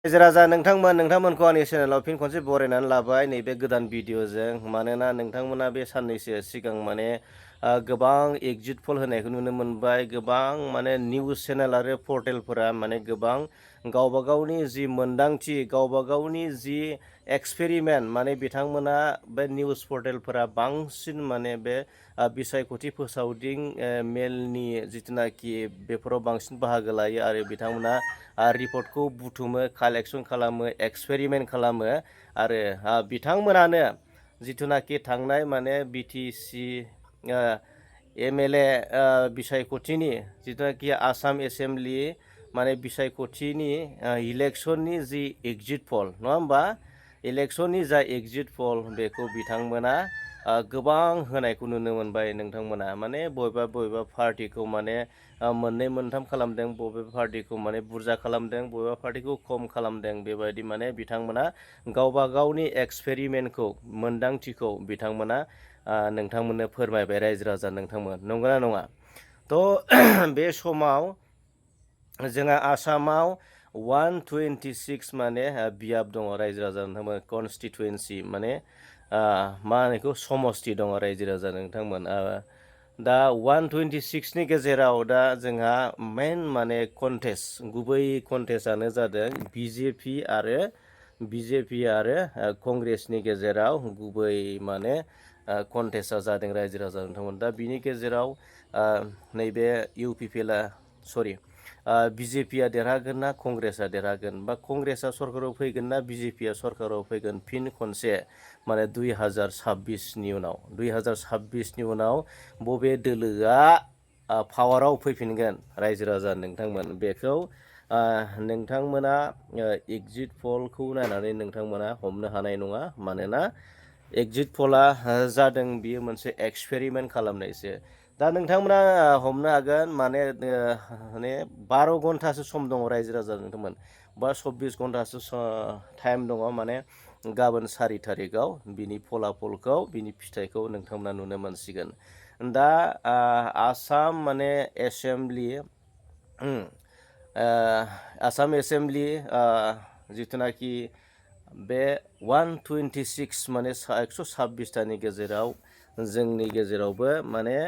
रायजो राजा नोंथांमोनखौ आंनि चेनेलाव फिन खनसे बरायनानै लाबाय नैबे गोदान भिडिअजों मानोना नोंथांमोना बे साननैसो सिगां माने गोबां एग्जिट पल होनायखौ नुनो मोनबाय गोबां माने निउस चेनेल आरो पर्टेलफोरा माने गोबां गावबा गावनि जि मोन्दांथि गावबा गावनि जि एक्सपेरिमेन्ट माने बिथांमोना बे निउस पर्टेलफोरा बांसिन माने बे बिसायख'थि फोसावदिं मेलनि जिथुनाखि बेफोराव बांसिन बाहागो लायो आरो बिथांमोना रिपर्टखौ बुथुमो कालेक्सन खालामो एक्सपेरिमेन्ट खालामो आरो बिथांमोनानो जिथुनाखि थांनाय माने बिटिसि एमएलए बिसायख'थिनि जिथुनाखि आसाम एसेम्बलि माने बिसायख'थिनि इलेक्सननि जि एग्जिट पल नङा होमबा इलेक्सननि जा एग्जिट पल बेखौ बिथांमोना गोबां होनायखौ नुनो मोनबाय नोंथांमोना माने बबेबा पार्टिखौ माने मोननै मोनथाम खालामदों बबेबा पार्टिखौ माने बुरजा खालामदों बबेबा पार्टिखौ खम खालामदों बेबायदि माने बिथांमोना गावबा गावनि एक्सपेरिमेन्टखौ मोन्दांथिखौ बिथांमोना नोंथांमोननो फोरमायबाय रायजो राजा नोंथांमोन नंगौना नङा थ' बे समाव जोंहा आसामाव 126 माने बियाब दङ रायजो राजा नोंथांमोन कनस्टिटुवेन्सि माने मा होनो बेखौ समस्ति दङ रायजो राजा नोंथांमोन दा 126नि गेजेराव दा जोंहा मेन माने गुबै कन्टेस्टआनो जादों बिजेपि आरो कंग्रेसनि गेजेराव गुबै माने कन्टेस्टआ जादों रायजो राजा नोंथांमोन दा बिनि गेजेराव नैबे बिजेपिया देरहागोन ना कंग्रेसआ देरहागोन बा कंग्रेसआ सरकाराव फैगोन ना बिजेपिया सरकाराव फैगोन फिन खनसे माने 2026नि उनाव बबे दोलोआ पावाराव फैफिनगोन रायजो राजा नोंथांमोन बेखौ नोंथांमोना एग्जिट पलखौ नायनानै नोंथांमोना हमनो हानाय नङा मानोना एग्जिट पला जादों बियो मोनसे एक्सपेरिमेन्ट खालामनायसो दा नोंथांमोना हमनो हागोन माने 12 घन्टासो सम दङ रायजो राजा नोंथांमोन बा 24 घन्टासो टाइम दङ माने गाबोन 4 थारिखआव बिनि फलाफलखौ बिनि फिथाइखौ नोंथांमोना नुनो मोनसिगोन दा आसाम माने आसाम एसेम्बलि जिथुनाखि बे 126 माने 126टानि गेजेराव जोंनि गेजेरावबो माने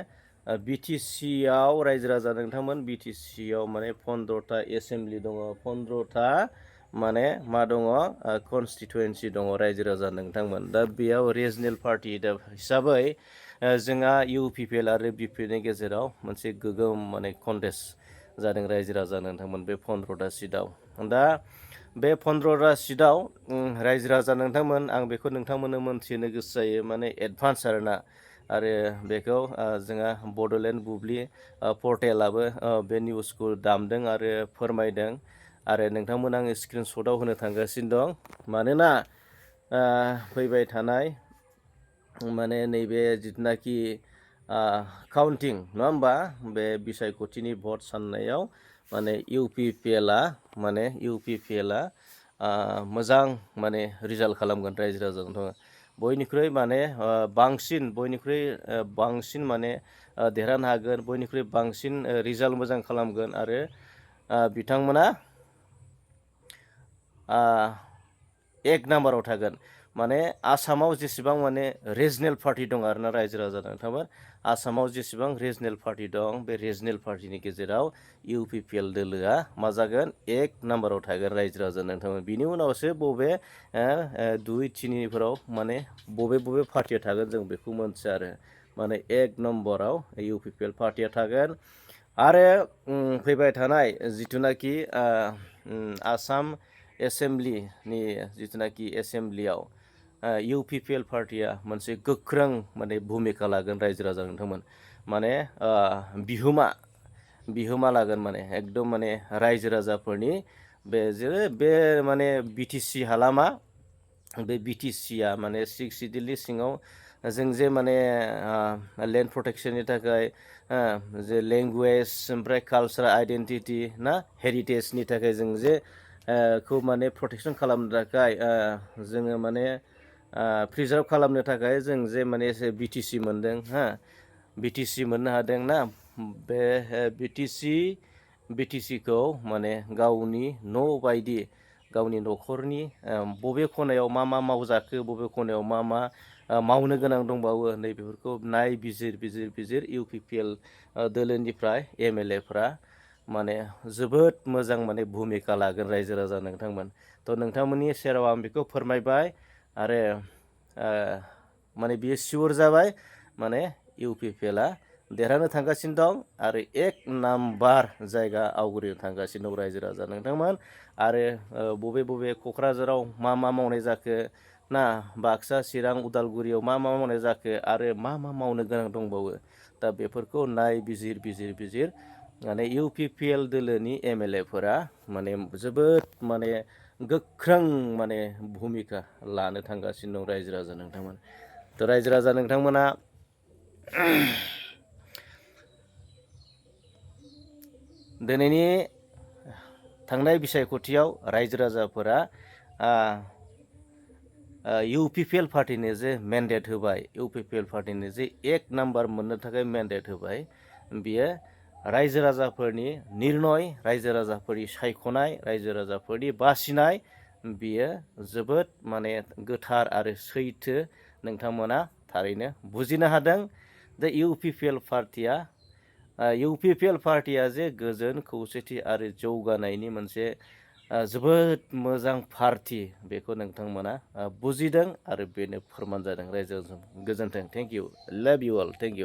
बिटिसिआव रायजो राजा नोंथांमोन बिटिसिआव माने 15टा एसेम्बलि दङ 15टा माने मा दङ कनस्टिटुवेन्सि दङ रायजो राजा नोंथांमोन दा बेयाव रिजनेल पार्टि हिसाबै जोंहा इउपिपिएल आरो बिपिनि गेजेराव मोनसे गोगोम माने कन्टेस्ट जादों रायजो राजा नोंथांमोन बे 15टा सिटआव दा बे 15टा सिटआव रायजो राजा नोंथांमोन आं बेखौ नोंथांमोननो मोनथिनो गोसो जायो माने एडभान्स आरोना आरो बेखौ जोंहा बड'लेण्ड बुब्लि पर्टेलाबो बे निउसखौ दामदों आरो फोरमायदों आरो नोंथांमोन आङो स्क्रिनशटआव होनो थांगासिनो दं मानोना फैबाय थानाय माने नैबे जिथुनाखि काउन्टिं नङा होमबा बे बिसायख'थिनि भट साननायाव माने इउपिपिएलआ मोजां माने रिजाल्ट खालामगोन रायजो राजा नोंथाङा बयनिख्रुइ माने बांसिन माने देरहानो हागोन बयनिख्रुइ बांसिन रिजाल्ट मोजां खालामगोन आरो बिथांमोना 1 नाम्बाराव थागोन माने आसामाव जेसेबां माने रिजनेल पार्टि दं आरोना रायजो राजा नोंथांमोन आसामाव जेसेबां रिजनेल पार्टि दं बे रिजनेल पार्टिनि गेजेराव इउपिपिएल दोलोआ मा जागोन 1 नाम्बाराव थागोन रायजो राजा नोंथांमोन बिनि उनावसो बबे 2-3फोराव माने बबे पार्टिया थागोन जों बेखौ मोनथिया आरो माने 1 नम्बराव इउपिपिएल पार्टिया थागोन आरो फैबाय थानाय जिथुनाखि आसाम एसेम्बलिनि जिथुनाखि एसेम्बलियाव इउपिपिएल पार्टिया मोनसे गोख्रों माने भुमिका लागोन रायजो राजा नोंथांमोन माने बिहोमा लागोन माने एकदम माने रायजो राजाफोरनि बे माने बिटिसि हालामा बे बिटिसिया माने 6 सिडिउलनि सिङाव जों जे माने लेन्ड प्रटेक्सननि थाखाय जे लेंगुवेज ओमफ्राय कालचार आइडेन्टिटि ना हेरिटेजनि थाखाय जों जे खौ माने प्रटेक्सन खालामनो थाखाय जोङो माने प्रिजार्भ खालामनो थाखाय जों जे माने बिटिसि मोनदों बिटिसि मोननो हादों ना बे बिटिसिखौ माने गावनि न' बायदि गावनि न'खरनि बबे खनायाव मा मावजाखो, बबे खनायाव मा मावनो गोनां दंबावो नैबेफोरखौ बिजिर इउपिपिएल दोलोनिफ्राय एमएलएफ्रा माने जोबोद मोजां माने भुमिका लागोन रायजो राजा नोंथांमोन। थ' नोंथांमोननि सेराव आं बेखौ फोरमायबाय आरो माने बियो सियर जाबाय माने इउपिपिएलआ देरहानो थांगासिनो दं आरो 1 नाम्बार जायगा आवग्रिनो थांगासिनो दं रायजो राजा नोंथांमोन। आरो बबे क'क्राझाराव मा मावनाय जाखो ना बाक्सा चिरां उदालगुरियाव मा मावनाय जाखो आरो मा मावनो गोनां दंबावो, दा बेफोरखौ बिजिर माने इउपिपिएल दोलोनि एमएलएफोरा माने जोबोद माने गोख्रों माने भुमिका लानो थांगासिनो दं रायजो राजा नोंथांमोन। थ' रायजो राजा नोंथांमोना दिनैनि थांनाय बिसायख'थियाव रायजो राजाफोरा इउपिपिएल पार्टिनो जे मेन्डेट होबाय, इउपिपिएल पार्टिनो जे 1 नाम्बार मोननो थाखाय मेन्डेट होबाय, बियो रायजो राजाफोरनि निर्णय, रायजो राजाफोरनि सायख'नाय, रायजो राजाफोरनि बासिनाय, बियो जोबोद माने गोथार आरो सैथो नोंथांमोना थारैनो बुजिनो हादों। दा इउपिपिएल पार्टिया जे गोजोन खौसेथि आरो जौगानायनि मोनसे जोबोद मोजां पार्टि, बेखौ नोंथांमोना बुजिदों आरो बेनो फोरमान जादों रायजो राजा। गोजोन्थों, थेंक इउ, लाभ इउ अल, थेंक इउ।